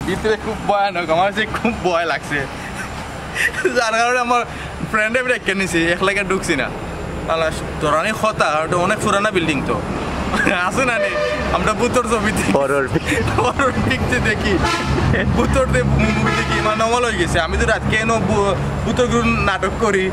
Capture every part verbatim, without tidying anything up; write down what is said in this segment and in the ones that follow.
ভিতরে খুব ভয়ানক, আমার কাছে খুব ভয় লাগছে। যার কারণে আমার ফ্রেন্ডে আমি ডেকে নিছি, একলাগে ঢুকছি না। আলা, তোরানি কথা, আর ওটা অনেক পুরানা বিল্ডিং তো। আছে না নি? আমরা ভূতর ছবি দেখি। হরর। হরর পিকচার দেখি। ভূতর দে মুভি দেখি, মানে নর্মাল হয়ে গেছে। আমি তো রাত কেন ভূ-, ভূতর গুরু নাটক করি।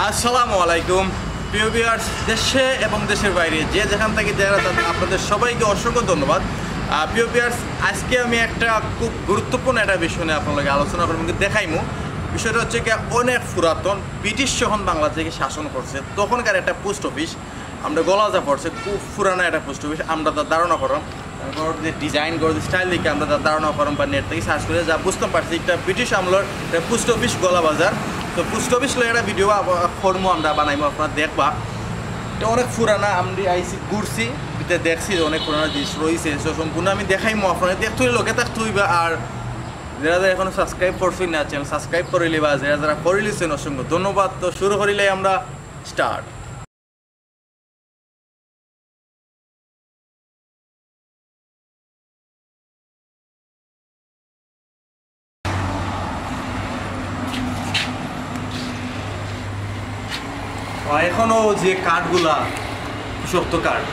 আসসালামু আলাইকুম। প্রিয় ভিউয়ার্স, দেশে এবং দেশের বাইরে যে যেখান থেকে যারা আছেন, আপনাদের সবাইকে অসংখ্য ধন্যবাদ। আহ, প্রিয় ভিউয়ার্স, আজকে আমি একটা খুব গুরুত্বপূর্ণ একটা বিষয় নিয়ে আপনার লগে আলোচনা করবো, কিন্তু দেখাইমু। বিষয়টা হচ্ছে কি, অনেক পুরাতন, ব্রিটিশ যখন বাংলাদেশে শাসন করছে, তখনকার একটা পোস্ট অফিস আমরা গলাজা পড়ছে, খুব পুরানা একটা পোস্ট অফিস। আমরা তার ধারণা করলাম, তারপর যে ডিজাইন করে, যে স্টাইল দেখে আমরা তার ধারণা করলাম বা নেট থেকে সার্চ করে যা বুঝতে পারছি, একটা ব্রিটিশ আমলের একটা পোস্ট অফিস গলা বাজার। তো পোস্ট অফিস লইয়া একটা ভিডিও আবার করমু, আমরা বানাইমু, আপনারা দেখবা। এটা অনেক পুরানা, আমি আইছি, ঘুরছি, এটা দেখছি যে অনেক পুরানা জিনিস রয়েছে। তো সম্পূর্ণ আমি দেখাইমু, আপনারা দেখতে হইলে লোকে থাকতে হইবে। আর যারা যারা এখনো সাবস্ক্রাইব করছেন না, চ্যানেল সাবস্ক্রাইব করে লিবা, যারা যারা করে লিছেন অসংখ্য ধন্যবাদ। তো শুরু করিলে আমরা স্টার্ট। আর এখনো যে কাঠগুলা, শক্ত কাঠ।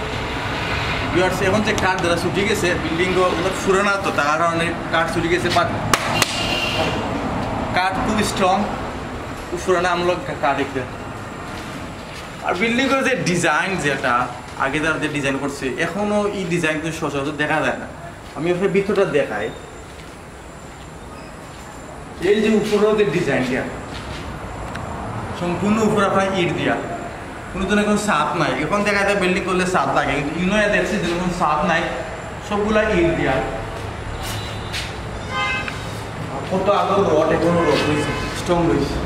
ভিউয়ার্স, এখন যে কাঠ দ্বারা ছুটি গেছে, বিল্ডিং অনেক পুরানা তো, তার কারণে কাঠ ছুটি গেছে, বাট কাঠ খুব স্ট্রং, খুব পুরানা আমলের কাঠ একটা। আর বিল্ডিং এর যে ডিজাইন, যেটা আগে তারা যে ডিজাইন করছে, এখনো এই ডিজাইন কিন্তু সচরাচর দেখা যায় না। আমি আপনার ভিতরটা দেখাই। এই যে উপরের যে ডিজাইনটা, সম্পূর্ণ উপরে আপনার ইট দিয়া, কোনো ধরনের কোনো ছাদ নাই। এখন দেখা যায় বিল্ডিং করলে ছাদ লাগে, কিন্তু ইনো দেখছি যে কোনো ছাদ নাই, সবগুলা ইট দিয়া। কত আগর রড, এখনো রড রইছে, স্ট্রং রইছে।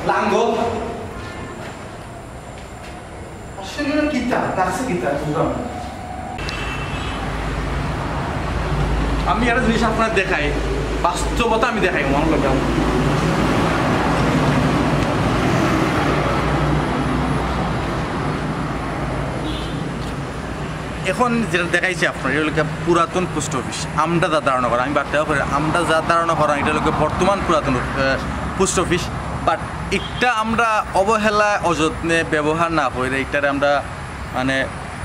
লাঙ্গল। আসলে কিতা, কাছে কিতা, বুঝলাম না। আমি একটা জিনিস আপনারে দেখাই, বাস্তবতা আমি দেখাই, মনে করলাম। এখন যেটা দেখাইছি আপনারে, এটা হলো গিয়া পুরাতন পোস্ট অফিস। আমরা যা ধারণা করা, আমি বার্তা করে, আমরা যা ধারণা করা, এটা হলো গিয়া বর্তমান পুরাতন, আহ, পোস্ট অফিস। বাট একটা আমরা অবহেলায়, অযত্নে ব্যবহার না করে, এটারে আমরা মানে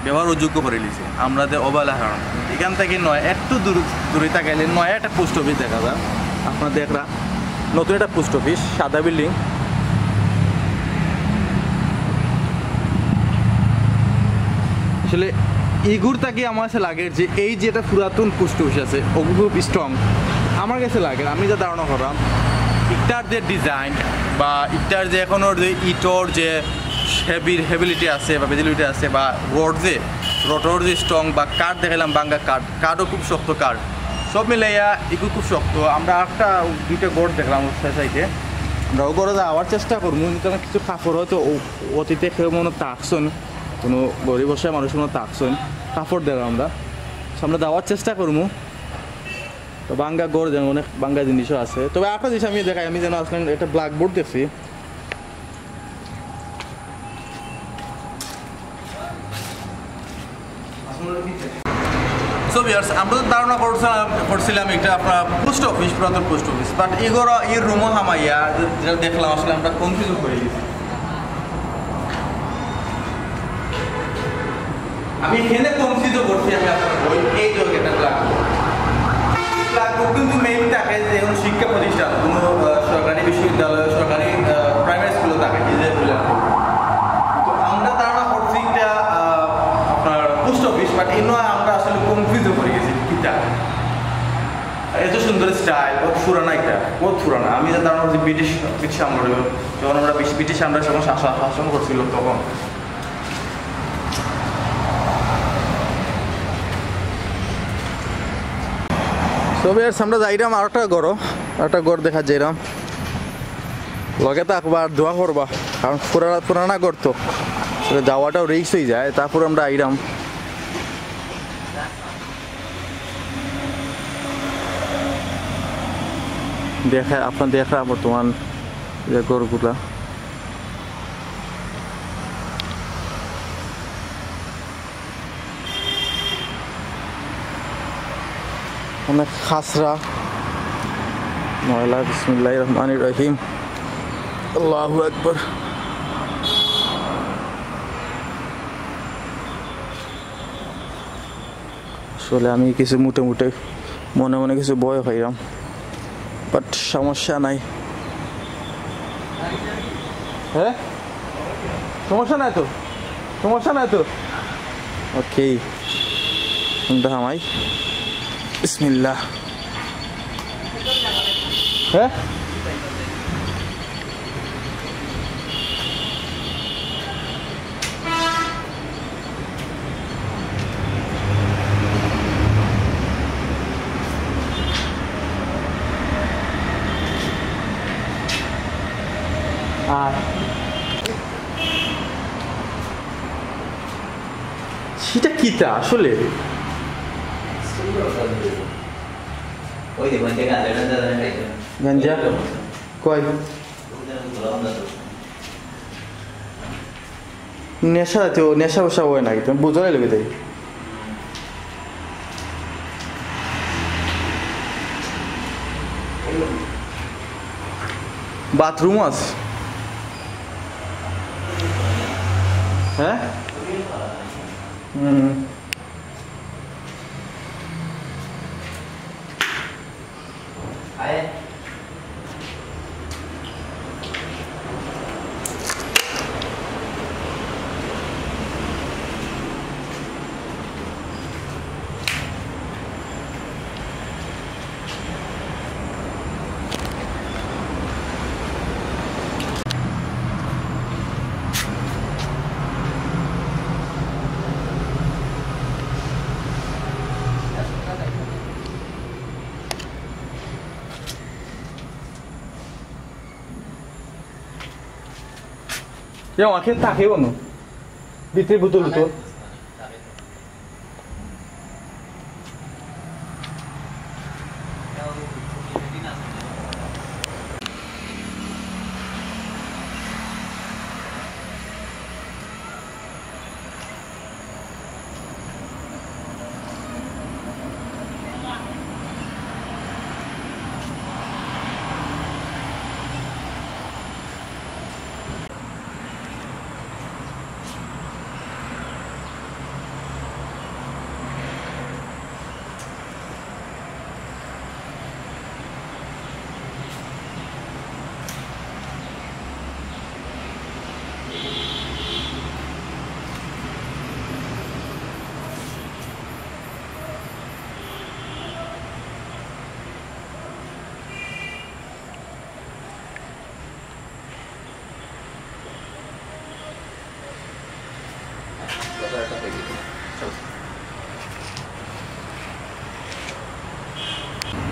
ব্যবহার অযোগ্য করে নিয়েছি আমরা যে অবহেলার কারণে। এখান থেকে নয়, একটু দূর, দূরে তাকাইলে নয়া একটা পোস্ট অফিস দেখা যায়। আপনারা দেখরা, নতুন একটা পোস্ট অফিস, সাদা বিল্ডিং। আসলে ইগুর তাকি আমার কাছে লাগে যে এই যে একটা পুরাতন পোস্ট অফিস আছে, ওগু খুব স্ট্রং। আমার কাছে লাগে, আমি যা ধারণা করাম, ইটার যে ডিজাইন বা ইটার যে এখনোর যে ইটর যে হেভি, হেভিলিটি আছে বা ভিজিবিলিটি আছে বা রড যে, রডর যে স্ট্রং বা কাঠ দেখাইলাম, ভাঙ্গা কাঠ, কাঠও খুব শক্ত কাঠ। সব মিলাইয়া ইগু খুব শক্ত। আমরা একটা দুইটা ঘর দেখলাম ওর সাইডে। আমরা ও ঘরে যাওয়ার চেষ্টা করবো, কিন্তু আমার কিছু কাপড় হয়তো ও-, অতীতে কেউ মনে থাকছেন, কোনো গরিব অসহায় মানুষ মনে থাকছেন, কাপড় দেখলাম আমরা। তো আমরা যাওয়ার চেষ্টা করবো। তো ভাঙ্গা ঘর যেমন অনেক ভাঙ্গা জিনিসও আছে। তবে একটা জিনিস আমি দেখাই, আমি যেন আজকে একটা ব্ল্যাকবোর্ড দেখছি। So viewers, আমরা তো ধারণা করছিলাম, করছিলাম এটা আপনার পোস্ট অফিস, পুরাতন পোস্ট অফিস, বাট এগুলো এই রুমও হামাইয়া যে-, যেটা দেখলাম, আসলে আমরা কনফিউজ হয়ে গেছি। আমি এখানে কনফিউজ করছি, আমি আপনার বই এই যে একটা ব্ল্যাকবোর্ড, ব্ল্যাকবোর্ড কিন্তু মেইন থাকে যে কোনো শিক্ষা প্রতিষ্ঠান, কোনো, আহ, সরকারি বিশ্ববিদ্যালয়, সরকারি, আহ, প্রাইমারি স্কুলে থাকে, এই যে ব্ল্যাকবোর্ড। তো আমরা ধারণা করছি একটা, আহ, আপনার পোস্ট অফিস, বাট এর নয় আমরা আসলে কনফিউজ করে গেছি কিতা। এত সুন্দর স্টাইল, বহুত পুরানা এটা, বহুত পুরানা। আমি যে ধারণা করছি ব্রিটিশ, ব্রিটিশ আমলে, যখন আমরা ব্রিটিশ, ব্রিটিশ আমরা যখন শাসন, শাসন করছিল তখন। So viewers, আমরা যাইরাম আর একটা ঘরও, আর একটা ঘর দেখা যাইরাম। লগে থাকবা আর দোয়া করবা, কারণ পুরানা, পুরানা ঘর তো, আসলে যাওয়াটাও রিস্ক হয়ে যায়। তারপর আমরা আইরাম। দেখা, আপনার দেখা বর্তমান যে ঘরগুলা। অনেক খাসরা, ময়লা। বিসমিল্লাহির রহমানির রহিম। আল্লাহু আকবার। আসলে আমি কিছু মোটামুটি মনে মনে কিছু ভয় পাইলাম, বাট সমস্যা নাই। হ্যাঁ, সমস্যা নাই তো, সমস্যা নাই তো। ওকে, কোনটা হামাই? বিসমিল্লাহ। হ্যাঁ। আর সেটা কিতা আসলে? ওই যে গাঞ্জা, গাঞ্জা, গাঞ্জা খাইছে। গাঞ্জা? কই? নেশা তো, নেশা ওশা হয় নাকি? তুমি বুঝো না লেগে তাই। বাথরুম আছে। হ্যাঁ? হুম। যে আমাকে থাকে বনো, ভিতরে বোতল বোতল।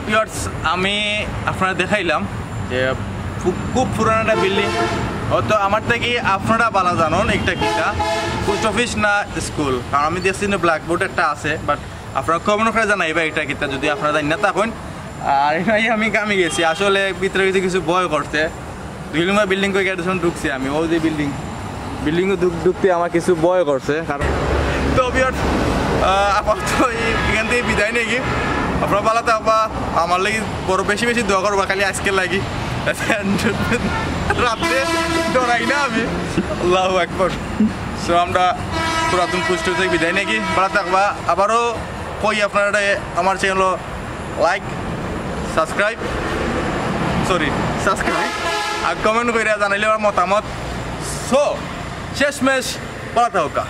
Viewers, আমি আপনারা দেখাইলাম যে ফু-, খুব পুরান একটা বিল্ডিং। হয়তো আমার থাকি আপনারা ভালা জানইন একটা কিতা, পোস্ট অফিস না স্কুল, কারণ আমি দেখছি যে ব্ল্যাকবোর্ড একটা আছে, বাট আপনারা কমেন্ট করি জানাইবা এটা কিতা, যদি আপনারা জানি না তখন। আর এই ভাই আমি কামে গেছি, আসলে ভিতরে গেছি কিছু ভয় করছে। দুই নম্বর বিল্ডিং কই গেছে, ঢুকছি আমি, ওই যে বিল্ডিং, বিল্ডিং ঢুকতে আমার কিছু ভয় করছে। কারণ তো ভিউয়ার্স, আহ, আপাতত এই, এখান থেকে বিদায় নেই কি, আপনারা ভালা থাকবা, আমার লাগি বড় বেশি বেশি দোয়া করবা, খালি আজকে লাগি। রাতে ডরাই না আমি, আল্লাহু আকবার। সো আমরা পুরাতন পোস্ট অফিস থেকে বিদায় নেই কি, ভালা থাকবা। আবারও কই আপনারা আমার channel like, subscribe, sorry, subscribe আর কমেন্ট কইরা জানাইলে আমার মতামত। সো শেষমেশ ভালা থাকবা।